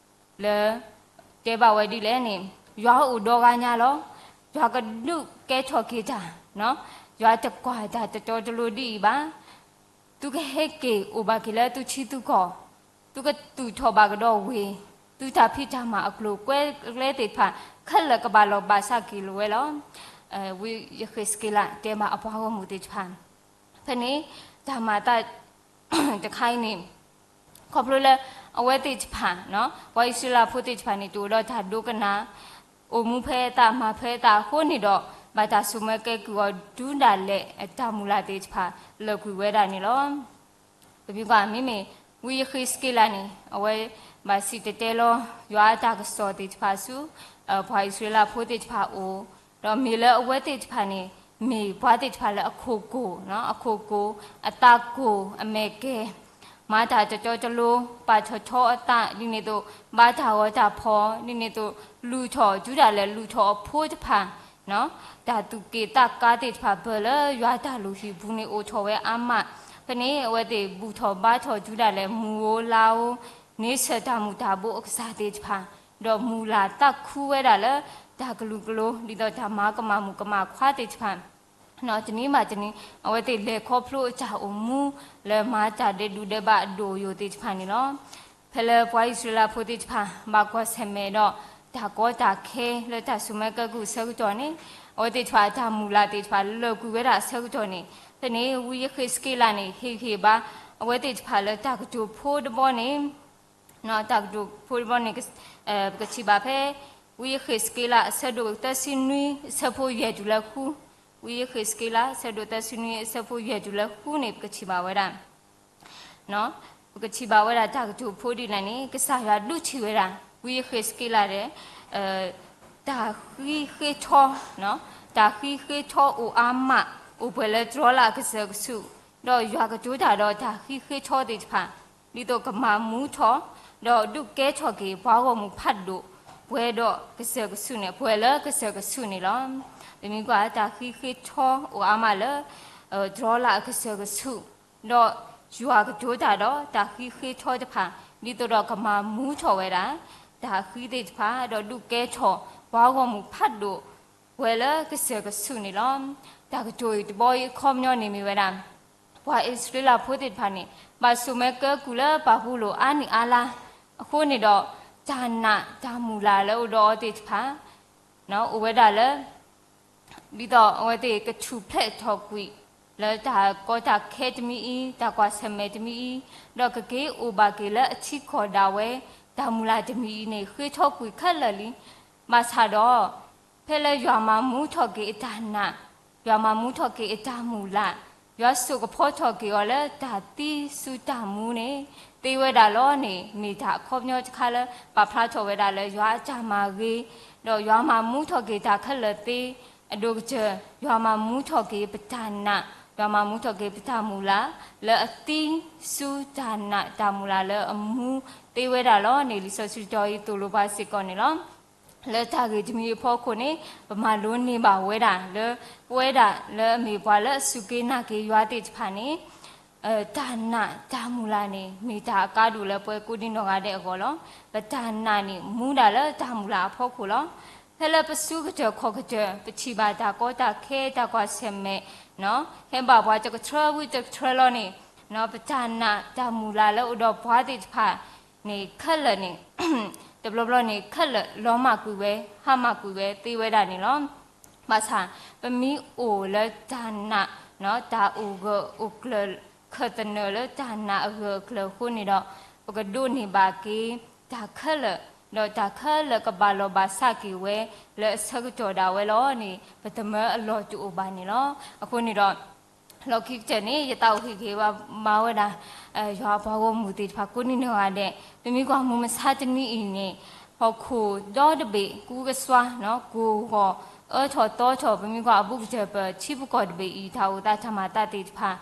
လၢ တဲဘၣ်ဝဲဒ်လဲၣ်န့ၣ်, ယွၤအိၣ်ဒီဂၤညါလီၤ. ယွၤကဒုးကဲထီၣ်က့ၤတၢ်, ယွၤတကွၢ်တၢ်တတီတလိၤဒ်အံၤဘၣ်. သုကဟဲက့ၤအိၣ်ဘၣ်က့ၤလၢသုထံသုကီၢ်, သုကသူၣ်ထီၣ်ဘၣ်ကဒီးဝ့ၢ်, သုတၢ်ဖံးတၢ်မၤအကျိၤအကျဲသ့ၣ်တဖၣ် ခဲလၢာ်ကဘၣ်လီၤဘၣ်စးက့ၤလီၤဝဲလီၤ. ဝံယဃ့းစက့လးတဲဘၣ်အပှၤဂီၢ်မုၢ်သ့ၣ်တဖၣ် ဖဲန့ၣ် တၢ်မၤအသး တခါအံၤန့ၣ် ခီဖျိလၢ အဝဲသ့ၣ်တဖၣ် ပှၤအံၣ်စရ့လးဖိသ့ၣ်တဖၣ်န့ၣ် တအိၣ်ဒီးတၢ်ဒိကနၣ်, အိၣ်မူဖဲအသးမၤဖဲအသးအဃိန့ၣ်ဒီး ဘၣ်တၢ်စိာ်မၢကဲကုၢ်အီၤ တုၤဒၣ်လဲာ်အတၢ်မုၢ်လၢ်သ့ၣ်တဖၣ် လၢာ်ကွံာ်ဝဲဒၣ်န့ၣ်လီၤ. ပမ့ၢ်ကွၢ် မ့မ့ၢ် ဝံယဃ့းစက့လးန့ၣ် အဝဲ ဘၣ်စံၣ်တဲၤတဲလီၤ ယွၤအတၢ်ကစီၣ်သ့ၣ်တဖၣ်ဆူ ပှၤအံၣ်စရ့လးဖိသ့ၣ်တဖၣ်အအိၣ်, ဒီးမ့ၢ်လၢအဝဲသ့ၣ်တဖၣ်န့ၣ် မ့ၢ်ပှၤသ့ၣ်တဖၣ်လၢအခိၣ်ကိၢ်, အခိၣ်ကိၢ်, အသးကိၢ်, အမဲာ်ကဲၤ, မၤတၢ်တတီတလိၤ, ပာ်ထီၣ်ထီအသး ဒ်န့ၣ်အသိး ဘါတၢ်ဂီၤတၢ်ဖီၣ် ဒ်န့ၣ်အသိး လုၢ်ထီၣ်တုၤဒၣ်လဲာ်လုၢ်ထီၣ်အဖိတဖၣ် တၢ်သူၣ်က့ၣ်သးကါသ့ၣ်တဖၣ် ပၢၢ်လၢယွၤတၢ်လုၢ်ဟံၣ်ပူၤန့ၣ်အိၣ်ထီၣ်ဝဲအါမး, ဖဲန့ၣ် အဝဲသ့ၣ်ဘူၣ်ထီၣ်ဘါထီၣ်တုၤဒၣ်လဲာ် မုၢ်ဧိၤလါဧိၤ န့ဆၢၣ်တၢ်မုၢ်တၢ်ဘိအကစၢ်သ့ၣ်တဖၣ်, ဒီးမုၢ်လၢ်သးခုဝဲဒၣ်လၢ တၢ်ကလုာ်ကလိၤ ဒ်သိးတၢ်မၤကမၣ်မုၣ်ကမၣ်ခွါသ့ၣ်တဖၣ် တနံၤဘၣ်တနံၤ အဝဲသ့ၣ်လဲၤခီဖျိအတၢ်အိၣ်မူ လၢမၤတၢ်ဒဲးဒူၣ်ဒဲးဘးအဒိၣ်အယိာ်သ့ၣ်တဖၣ်န့ၣ်လီၤ. ဖဲလၢပှၤအံၣ်စရ့လးဖိသ့ၣ်တဖၣ် ဘၣ်ကွၢ်ဆၢၣ်မဲာ်ဒီး တၢ်ကီတၢ်ခဲလၢတၢ်စိာ်မၢကဲကုၢ်အဆၢကတီၢ်န့ၣ် အဝဲသ့ၣ်တဖၣ်အတၢ်မုၢ်လၢ်သ့ၣ်တဖၣ်လၢာ်ကွံာ်ဝဲဒၣ်အဆၢကတီၢ်န့ၣ် ဖဲန့ၣ် ဝံယဃ့းစက့လးန့ၣ် ဟ့ၣ်ဂံၢ်ဟ့ၣ်ဘါ အဝဲသ့ၣ်တဖၣ်လၢတၢ်ကတိၤဖိတဘီန့ၣ် တၢ်ကတိၤဖိတဘီန့ၣ် ပကထံၣ်ဘၣ်ဖဲ ဝံယဃ့းစက့လး အဆၢဒိၣ်သၢဆံနွံ အဆၢဖိယဲၢ်တုၤလၢဃု, ဝံယဃ့းစက့လး အဆၢဒိၣ်သၢဆံနွံ အဆၢဖိယဲၢ်တုၤလၢဃုန့ၣ် ပကထံၣ်ဘၣ်ဝဲဒၣ် ပကထံၣ်ဘၣ်ဝဲဒၣ်တၢ်ကတိၤဖိဒ်လဲၣ်န့ၣ် ကစၢ်ယွၤဒုးထံၣ်ဝဲဒၣ် ဝံယဃ့းစက့လးဒီး တၢ်ဃံးဃ့ထီ, တၢ်ဃံးဃ့ထီအိၣ်အါမး, အိၣ်ပှဲၤလၢတြီလၢအကစၢၢ်ကဆူး, ဒီးယွၤကတိၤတၢ်ဒီးတၢ်ဃံးဃ့ထီသ့ၣ်တဖၣ် ဒ်သိးကမၤမူထီၣ် ဒီးဒုးကဲထီၣ်က့ၤပှၤဂီၢ်မုၢ်ဖးဒိၣ် ပှဲၤဒီးကစၢၢ်ကဆူးန့ၣ် ပှဲၤလၢကစၢၢ်ကဆူးန့ၣ်လီၤ. ပမ့ၢ်ကွၢ်တၢ်ဃံးဃ့ထီအိၣ်အါမးလၢ တြီလၢအကစၢၢ်ကဆူး, ဒီးယွၤကတိၤတၢ်ဒီးတၢ်ဃံးဃ့ထီတဖၣ် ဒ်သိးဒီးကမၤမူထီၣ်ဝဲဒၣ် တၢ်ဃံးသ့ၣ်တဖၣ် ဒီးဒုးကဲထီၣ်ပှၤဂီၢ်မုၢ်ဖးဒိၣ် ပှဲၤလၢကစၢၢ်ကဆူးန့ၣ်လီၤ. တၢ်ကတိၤအံၤတဘီအံၤအခီပညီန့ၣ်မ့ၢ်ဝဲဒၣ် ပှၤအံၣ်စရ့လးဖိသ့ၣ်တဖၣ်န့ၣ် ဘၣ်စိာ်မၢကၢကုၢ်လၢပာ်ဖှိၣ်လိာ်အါနံၣ်အါလါ, အဃိန့ၣ်ဒီး တၢ်နာ်တၢ်မုၢ်လၢ်လၢအိၣ်ဒီးအီၤသ့ၣ်တဖၣ် အိၣ်ဝဲဒၣ်လၢ ဒ်သိးအဝဲသ့ၣ်ကထူၣ်ဖျဲးထီၣ်ကွံာ် လၢတၢ်ကီတၢ်ခဲတမံၤအံၤ တၢ်ကွၢ်ဆၢၣ်မဲာ်တမံၤအံၤ, ဒီးကက့ၤအိၣ်ဘၣ်က့ၤလၢအထံကီၢ်ဒၣ်ဝဲ တၢ်မုၢ်လၢ်တမံၤအံၤန့ၣ် ဃ့ထီၣ်ကွံာ်ခဲလၢာ်လံ. ဘၣ်ဆၣ်ဒီး ဖဲလၢယွၤမၤမူထီၣ်က့ၤအတၢ်နာ်, ယွၤမၤမူထီၣ်က့ၤအတၢ်မုၢ်လၢ်, ယွၤစိာ်ကဖီထီၣ်က့ၤအီၤလၢတၢ်သံဆူတၢ်မူန့ၣ် သ့ဝဲဒၣ်လီၤန့ၣ် မ့ၢ်တၢ်အခီပညီတခါလၢ ပာ်ဖျါထီၣ်ဝဲဒၣ်လၢယွၤအတၢ်မၤဂ့ၤ, ဒီးယွၤမၤမူထီၣ်က့ၤတၢ်ခဲလၢာ်သ့, အဒိၣ်ကတၢၢ် ယွၤမၤမူထီၣ်က့ၤပတၢ်နာ်, ယွၤမၤမူထီၣ်က့ၤပတၢ်မုၢ်လၢ် လၢအသံဆူတၢ်နာ်တၢ်မုၢ်လၢ်လၢအမူသ့ဝဲဒၣ်လီၤန့ၣ် လံာ်စီဆှံတီၤအံၤသိၣ်လိပှၤစ့ၢ်ကီးန့ၣ်လီၤ. လၢတၢ်ဂ့ၢ်တမံၤအဖီခိၣ်န့ၣ် ပမၤလိန့ၢ်ဘၣ်ဝဲဒၣ်လၢ ပဝဲဒၣ်လၢအမ့ၢ်ပှၤလၢအစူၢ်က့ၤနာ်က့ၤယွၤသ့ၣ်တဖၣ်န့ၣ် တၢ်နာ်တၢ်မုၢ်လၢ်န့ၣ် မ့ၢ်တၢ်အကါဒိၣ်လၢပဝဲကိးဒံနီၢ်ဂၤဒဲးအဂီၢ်လီၤ. ပတၢ်နာ်န့ၣ် မူဒၣ်လၢတၢ်မုၢ်လၢ်အဖီခိၣ်လီၤ. ဖဲလၢပစုကတၢၢ်ခီၣ်ကတၢၢ် ပထံၣ်ဘၣ်တၢ်ကီတၢ်ခဲတၢ်ကွၢ်ဆၢၣ်မဲာ် ဟဲဘၣ်ပှၤတကထြၢဝံၤတကထြၢလီၤန့ၣ် ပတၢ်နာ်တၢ်မုၢ်လၢ်လၢအိၣ်ဒီးပှၤသ့ၣ်တဖၣ်န့ၣ် ခဲလၢာ်န့ၣ် တဘျီဘျီန့ၣ် ခဲလၢာ်လီၤမၢ်ကွံာ်ဝဲ ဟါမၢ်ကွံာ်ဝဲသ့ဝဲဒၣ်န့ၣ်လီၤ. ဘၣ်ဆၣ် ပမ့ၢ်အိၣ်လၢတၢ်နာ် တၢ်အိၣ်ဂၢၢ်အိၣ်ကျၢၤ ခၢၣ်သနၢၣ်လၢတၢ်နာ်အဂၢၢ်အကျၢၤအဃိန့ၣ်ဒီး ပကဒိးန့ၢ်ဘၣ်က့ၤတၢ်ခဲလၢာ်, ဒီးတၢ်ခဲလၢာ်ကဘၣ်လီၤဘၣ်စးက့ၤဝဲ လၢအဆၢကတီၢ်ဒၣ်ဝဲလီၤန့ၣ် ပတမၢအလီၢ်တအိၣ်ဘၣ်န့ၣ်လီၤ. အဃိန့ၣ်ဒီး လီၢ်ခံကတၢၢ်န့ၣ် ယသးအိၣ်ဟ့ၣ်ဂ့ၤဘၣ်ဝဲဒၣ် ယွၤအပှၤဂီၢ်မုၢ်သ့ၣ်တဖၣ်ကိးနံၤနဂၤဒဲး, ပမ့ၢ်ကွၢ်မုၢ်မဆါတနံၤအံၤန့ၣ် ဟီၣ်ခိၣ်ဒီတဘ့ၣ် ကူကစွါ ကိၢ်ဂီၤ အၢထီၣ်သီထီၣ် ပမ့ၢ်ကွၢ်အဘူးကတၢၢ် ပထံပကီၢ်တဘ့ၣ်အံၤ တၢ်အိၣ်သးတၢ်မၤသးသ့ၣ်တဖၣ်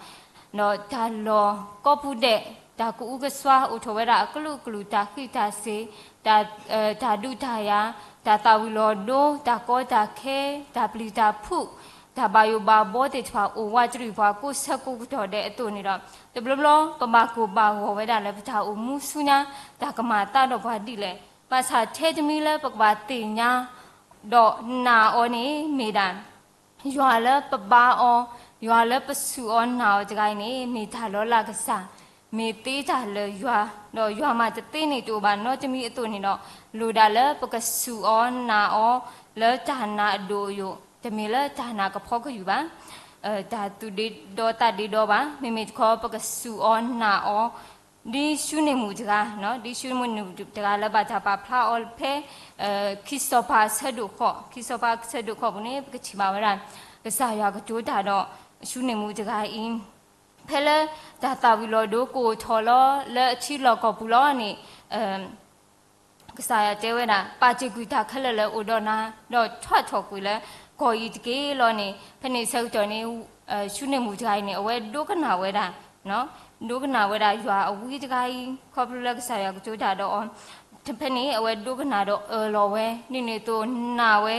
ဒီးတၢ်လီၢ်ကိးပူၤဒဲး တၢ်ကူကစွါအိၣ်ထီၣ်ဝဲဒၣ်အကလုာ်ကလုာ် တၢ်ဃံးတၢ်စ့ၤ တၢ်ဒုးတၢ်ယၤ တၢ်သၣ်ဝံၤလီၤဒိ တၢ်ကီတၢ်ခဲ တၢ်ပျံၤတၢ်ဖုး တၢ်ဘၣ်ယိၣ်ဘၣ်ဘီသ့ၣ်တဖၣ် အိၣ်ဝးတရံးပှၤကိးဆၢကိးကတီၢ်ဒဲးအသိးန့ၣ်ဒီး တဘျီဘျီပဘၣ်ကိၢ်ဘၣ်ဂီၤဝဲဒၣ်လၢပတၢ်အိၣ်မူဆူညါ တၢ်ကမၤသးဒီးပှၤဒ်လဲၣ်. ဘၣ်ဆၣ်ထဲတမံၤလၢပကဘၣ်သ့ၣ်ညါ ဒီးနာ်အီၤန့ၣ်မ့ၢ်ဒၣ် ယွၤလၢပဘါအီၤ ယွၤလၢပစူၢ်အီၤနာ်အီၤတဂၤအံၤန့ၣ် မ့ၢ်တၢ်လီၤလးကစၢ်, မ့ၢ်သ့တၢ်လၢယွၤ, ဒီးယွၤမၤတသ့န့ၣ်တအိၣ်ဘၣ်နီတမံၤအသိးန့ၣ်ဒီး လိၣ်ဒၣ်လၢပကစူၢ်အီၤနာ်အီၤ လၢတၢ်နာ်အဒိၣ်အယိာ် တမ့ၢ်လၢတၢ်နာ်ကဖီကယုၢ်ဘၣ်, တၢ်သူၣ်ဒ့ဒီသးဒ့ဒီဘၣ်, မ့မ့ၢ်တခီ ပကစူၢ်အီၤနာ်အီၤ ဒ်ၡူနံၣ်မူးတဂၤ, ဒ်ၡူနံၣ်မူးတဂၤလၢဘၣ်တၢ်ပာ်ဖျါအီၤဖဲ ခံစီၤပၤအဆၢဒိၣ်ဃိး, ခံစီၤပၤအဆၢဒိၣ်ဃိးပူၤန့ၣ် ပကထံၣ်ဘၣ်ဝဲဒၣ် ကစၢ်ယွၤကတိၤတၢ်ဒီး ၡူနံၣ်မူးတဂၤအံၤ ဖဲလၢတၢ်သၣ်ဝံၤလီၤဒိကအိၣ်ထီၣ်လီၤ လၢအထံလီၢ်ကီၢ်ပူၤလီၤန့ၣ် ကစၢ်ယွၤတဲဝဲဒၣ် ပာ်တ့ၢ်ကွံာ်တၢ်ခဲလၢာ်လၢအိၣ်ဒီးနၤ, ဒီးထွါထီၣ်ကွံာ်လၢကီၢ်အံၤတက့ၢ်လီၤန့ၣ် ဖဲန့ၣ်အဆၢကတီၢ်န့ၣ် ၡူနံၣ်မူးတဂၤအံၤန့ၣ် အဝဲဒိကနၣ်ဝဲဒၣ် ဒိကနၣ်ဝဲဒၣ်ယွၤအဝံတဂၤအံၤ ခီဖျိလၢကစၢ်ယွၤကတိၤတၢ်ဒီးအီၤ ဖဲန့ၣ် အဝဲဒိကနၣ်ဒီးအၢၣ်လီၤဝဲ ဒ်န့ၣ်အသိးနာ်ဝဲ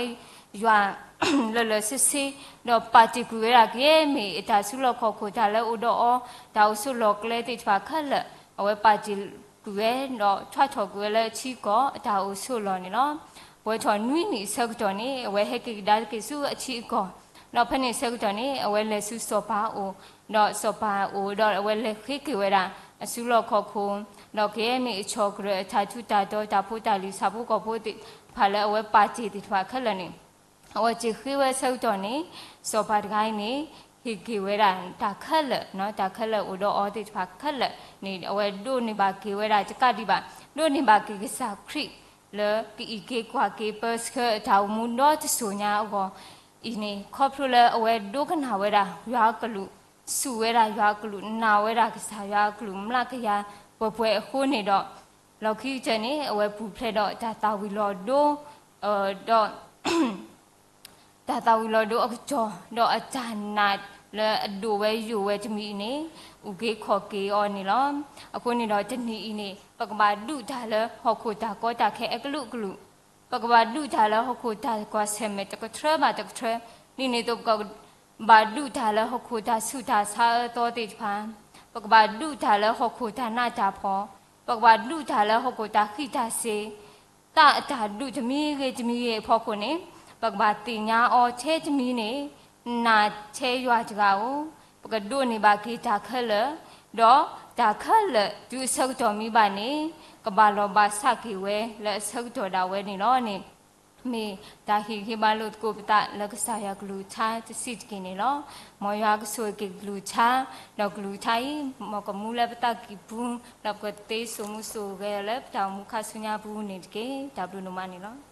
ယွၤ လၢာ်လၢာ်ဆ့ဆ့ ဒီးပာ်တ့ၢ်ကွံာ်ဝဲဒၣ်ကယဲၢ်မ့ၢ်တၢ်စုလီၢ်ခီၣ်ခိၣ် တၢ်လၢအိၣ်ဒီးအီၤ တၢ်အိၣ်ဆိးလီၢ်ကျဲသ့ၣ်တဖၣ်ခဲလၢာ် အဝဲပာ်တ့ၢ်ကွံာ်ဝဲ ဒီးထွါထီၣ်ကွံာ်ဝဲလၢအထံအကီၢ် တၢ်အိၣ်ဆိးလီၢ်န့ၣ်လီၤ. ပှဲၤထီၣ်နွံနံၣ်အဆၢကတီၢ်န့ၣ် အဝဲဟဲက့ၤကဒါက့ၤဆူအထံအကီၢ်, ဒီးဖဲန့ၣ်အဆၢကတီၢ်န့ၣ် အဝဲလဲၤဆူစီၤပၤအအိၣ်, ဒီးစီၤပၤအအိၣ်ဒီးအဝဲလဲၤဃ့က့ၤဝဲဒၣ် အစုလီၢ်ခီၣ်ခိၣ်, ဒီးကယဲၢ်မ့ၢ်အဆီၣ်ကြၢး အတၢ်ထူးတၢ်တီၤ တၢ်ဖိတၢ်လံၤ ဆၣ်ဖိကီၢ်ဖိသ့ၣ်တဖၣ်လၢအဝဲပာ်တ့ၢ်သ့ၣ်တဖၣ်ခဲလၢာ်န့ၣ် အဝဲစ့ၢ်ဃ့ဝဲဆၢကတီၢ်န့ၣ် စီၤပၤတဂၤအံၤန့ၣ် ဟ့ၣ်က့ၤဝဲဒၣ်တၢ်ခဲလၢာ်, တၢ်ခဲလၢာ်အိၣ်ဒီးအီၤသ့ၣ်တဖၣ်ခဲလၢာ်န့ၣ် အဝဲဒိးန့ၢ်ဘၣ်က့ၤဝဲဒၣ်တကးဒံးဘၣ် ဒိးန့ၢ်ဘၣ်က့ၤကစၢ်ခရံာ်လၢကအံးက့ၤကွၢ်က့ၤ ပၢဆှၢအတၢ်အိၣ်မူဒီတစိၤညါအဂီၢ်အံၤန့ၣ် ခီဖျိလၢအဝဲဒိကနၣ်ဝဲဒၣ်ယွၤအကလုၢ်, စူၢ်ဝဲဒၣ်ယွၤအကလုၢ်, နာ်ဝဲဒၣ်ကစၢ်ယွၤအကလုၢ် မျးကယၤပှဲၤပှဲၤအဃိန့ၣ်ဒီး လီၢ်ခံကတၢၢ်န့ၣ် အဝဲပူၤဖျဲးဒီးတၢ်သၣ်ဝံၤလီၤဒိ ဒီး တၢ်သၣ်ဝံၤလီၤဒိအကတီၢ် ဒီးအတၢ်နာ်လၢအဒိၣ်ဝဲယိာ်ဝဲတမံၤအံၤန့ၣ် အုၣ်က့ၤခီၣ်က့ၤအီၤန့ၣ်လီၤ. အဃိန့ၣ်ဒီးတနံၤအံၤန့ၣ် ပကဘၣ်ဒုးတၢ်လၢဟီၣ်ခိၣ်တၢ်ကီတၢ်ခဲအကလုာ်ကလုာ်, ပကဘၣ်ဒုးတၢ်လၢဟီၣ်ခိၣ်တၢ်ကွၢ်ဆၢၣ်မဲာ်တကထြၢဘၣ်တကထြၢ, ဒ်န့ၣ်အသိးပက ဘၣ်ဒုးတၢ်လၢဟီၣ်ခိၣ်တၢ်ဆူးတၢ်ဆါအၢသီသ့ၣ်တဖၣ်, ပကဘၣ်ဒုးတၢ်လၢဟီၣ်ခိၣ်တၢ်နးတၢ်ဖှီၣ်, ပကဘၣ်ဒုးတၢ်လၢဟီၣ်ခိၣ်တၢ်ဃံးတၢ်စ့ၤ, သးအတၢ်ဒုးတမံၤဂ့ၤတမံၤဂ့ၤအဖီခိၣ်န့ၣ် ပကဘၣ်သ့ၣ်ညါအီၤထဲတမံၤန့ၣ် နာ်ထဲယွၤတဂၤဧိၤ, ပကဒိးန့ၢ်ဘၣ်က့ၤတၢ်ခဲလၢာ်, ဒီးတၢ်ခဲလၢာ်တုၤအဆၢကတီၢ်မံၤဘၣ်န့ၣ် ကဘၣ်လီၤဘၣ်စးက့ၤဝဲလၢအဆၢကတီၢ်ဒၣ်ဝဲန့ၣ်လီၤန့ၣ် မ့ၢ်တၢ်ဟ့ၣ်ဂံၢ်ဟ့ၣ်ဘါလိာ်သကိးပသးလၢကစၢ်ယွၤကလုၢ်ကထါတဆံးတက့ၢ်န့ၣ်လီၤ. မ်ယွၤကဆိၣ်ဂ့ၤက့ၤကလုၢ်ကထါ, ဒီးကလုၢ်ကထါအံၤ မ်ကမူလၢပသးကံၢ်ပူၤ, ဒီးပကသ့စိာ်မူစိာ်ဂဲၤလၢပတၢ်အိၣ်မူခါဆူညါပူၤန့ၣ်တက့ၢ်. တၢ်ဘျုးဒိၣ်မးန့ၣ်လီၤ.